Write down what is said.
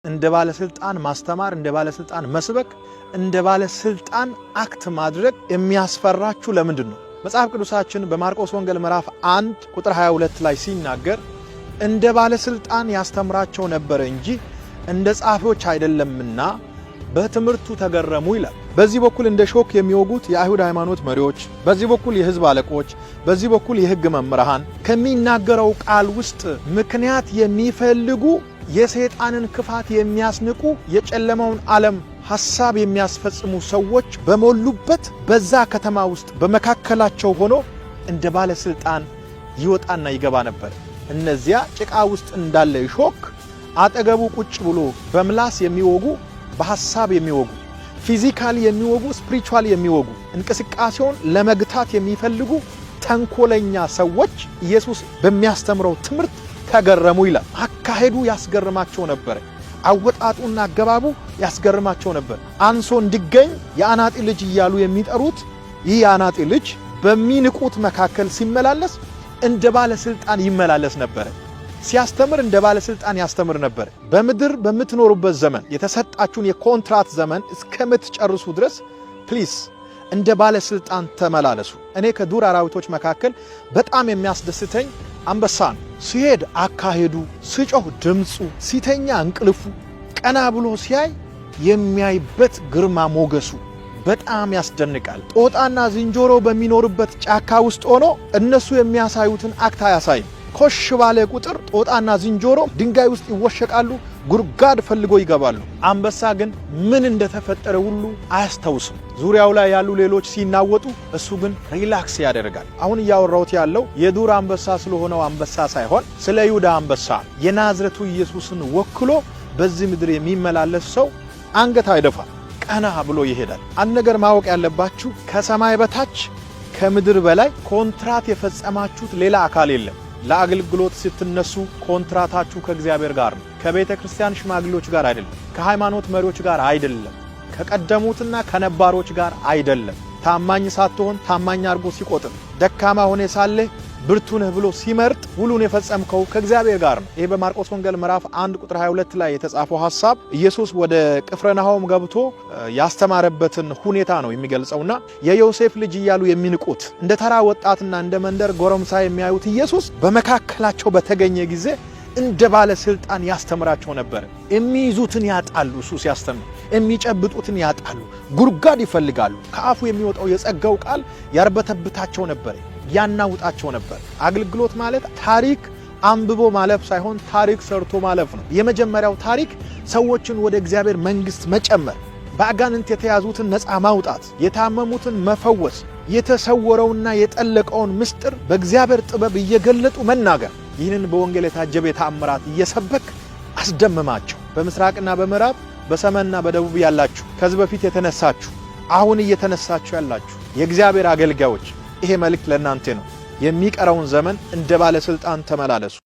እንደ ባለስልጣን ማስተማር፣ እንደ ባለስልጣን መስበክ፣ እንደ ባለስልጣን act ማድረግ የሚያስፈራችሁ ለምንድን ነው? መጽሐፍ ቅዱሳችን በማርቆስ ወንጌል ምዕራፍ 1 ቁጥር 22 ላይ ሲናገር እንደ ባለስልጣን ያስተምራቸው ነበር እንጂ እንደ ጸሐፊዎች አይደለምና በትምህርቱ ተገረሙ ይላል። በዚህ በኩል እንደ ሾክ የሚወጉት የአይሁድ ሃይማኖት መሪዎች፣ በዚህ በኩል የሕዝብ አለቆች፣ በዚህ በኩል የሕግ መምህራን ከሚናገረው ቃል ውስጥ ምክንያት የሚፈልጉ፣ የሰይጣንን ክፋት የሚያስንቁ፣ የጨለማውን ዓለም ሐሳብ የሚያስፈጽሙ ሰዎች በሞሉበት በዛ ከተማ ውስጥ በመካከላቸው ሆኖ እንደ ባለስልጣን ይወጣና ይገባ ነበር። እነዚያ ጭቃ ውስጥ እንዳለ ሾክ አጠገቡ ቁጭ ብሎ በምላስ የሚወጉ፣ በሐሳብ የሚወጉ፣ physically የሚወጉ፣ spiritually የሚወጉ፣ እንቅስቃሴውን ለመግታት የሚፈልጉ ተንኮለኛ ሰዎች ኢየሱስ በሚያስተምረው ትምህርት ተገረሙ ይላል። አካሄዱ ያስገርማቸው ነበር። አወጣጡና አገባቡ ያስገርማቸው ነበር። አንሶ እንዲገኝ የአናጢ ልጅ እያሉ የሚጠሩት ይህ የአናጢ ልጅ በሚንቁት መካከል ሲመላለስ እንደ ባለስልጣን ይመላለስ ነበር። ሲያስተምር እንደ ባለስልጣን ያስተምር ነበር። በምድር በምትኖሩበት ዘመን የተሰጣችሁን የኮንትራት ዘመን እስከምትጨርሱ ድረስ please እንደ ባለስልጣን ተመላለሱ። እኔ ከዱር አራዊቶች መካከል በጣም የሚያስደስተኝ አንበሳ ነው። ሲሄድ አካሄዱ፣ ሲጮህ ድምፁ፣ ሲተኛ እንቅልፉ፣ ቀና ብሎ ሲያይ የሚያይበት ግርማ ሞገሱ በጣም ያስደንቃል። ጦጣና ዝንጀሮ በሚኖርበት ጫካ ውስጥ ሆኖ እነሱ የሚያሳዩትን act አያሳይም። ኮሽ ባለ ቁጥር ጦጣና ዝንጀሮ ድንጋይ ውስጥ ይወሸቃሉ፣ ጉድጓድ ፈልጎ ይገባሉ። አንበሳ ግን ምን እንደተፈጠረ ሁሉ አያስታውስም። ዙሪያው ላይ ያሉ ሌሎች ሲናወጡ፣ እሱ ግን relax ያደርጋል። አሁን እያወራሁት ያለው የዱር አንበሳ ስለሆነው አንበሳ ሳይሆን ስለ ይሁዳ አንበሳ፣ የናዝረቱ ኢየሱስን ወክሎ በዚህ ምድር የሚመላለስ ሰው አንገት አይደፋም፣ ቀና ብሎ ይሄዳል። አንድ ነገር ማወቅ ያለባችሁ፣ ከሰማይ በታች ከምድር በላይ ኮንትራት የፈጸማችሁት ሌላ አካል የለም። ለአገልግሎት ስትነሱ ኮንትራታችሁ ከእግዚአብሔር ጋር ነው። ከቤተ ክርስቲያን ሽማግሌዎች ጋር አይደለም። ከሃይማኖት መሪዎች ጋር አይደለም። ከቀደሙትና ከነባሮች ጋር አይደለም። ታማኝ ሳትሆን ታማኝ አድርጎ ሲቆጥር፣ ደካማ ሆነ ሳለ ብርቱ ነህ ብሎ ሲመርጥ ውሉን የፈጸምከው ከእግዚአብሔር ጋር ነው። ይሄ በማርቆስ ወንጌል ምዕራፍ 1 ቁጥር 22 ላይ የተጻፈው ሐሳብ ኢየሱስ ወደ ቅፍርናሆም ገብቶ ያስተማረበትን ሁኔታ ነው የሚገልጸውና የዮሴፍ ልጅ እያሉ የሚንቁት፣ እንደ ተራ ወጣትና እንደ መንደር ጎረምሳ የሚያዩት ኢየሱስ በመካከላቸው በተገኘ ጊዜ እንደ ባለስልጣን ያስተምራቸው ነበር። የሚይዙትን ያጣሉ። እሱ ሲያስተምር የሚጨብጡትን ያጣሉ፣ ጉድጓድ ይፈልጋሉ። ከአፉ የሚወጣው የጸጋው ቃል ያርበተብታቸው ነበር፣ ያናውጣቸው ነበር። አገልግሎት ማለት ታሪክ አንብቦ ማለፍ ሳይሆን ታሪክ ሰርቶ ማለፍ ነው። የመጀመሪያው ታሪክ ሰዎችን ወደ እግዚአብሔር መንግሥት መጨመር፣ በአጋንንት የተያዙትን ነፃ ማውጣት፣ የታመሙትን መፈወስ፣ የተሰወረውና የጠለቀውን ምስጢር በእግዚአብሔር ጥበብ እየገለጡ መናገር። ይህንን በወንጌል የታጀበ የተአምራት እየሰበክ አስደምማቸው። በምስራቅና በምዕራብ፣ በሰሜንና በደቡብ ያላችሁ፣ ከዚህ በፊት የተነሳችሁ፣ አሁን እየተነሳችሁ ያላችሁ የእግዚአብሔር አገልጋዮች፣ ይሄ መልእክት ለእናንተ ነው። የሚቀረውን ዘመን እንደ ባለስልጣን ተመላለሱ።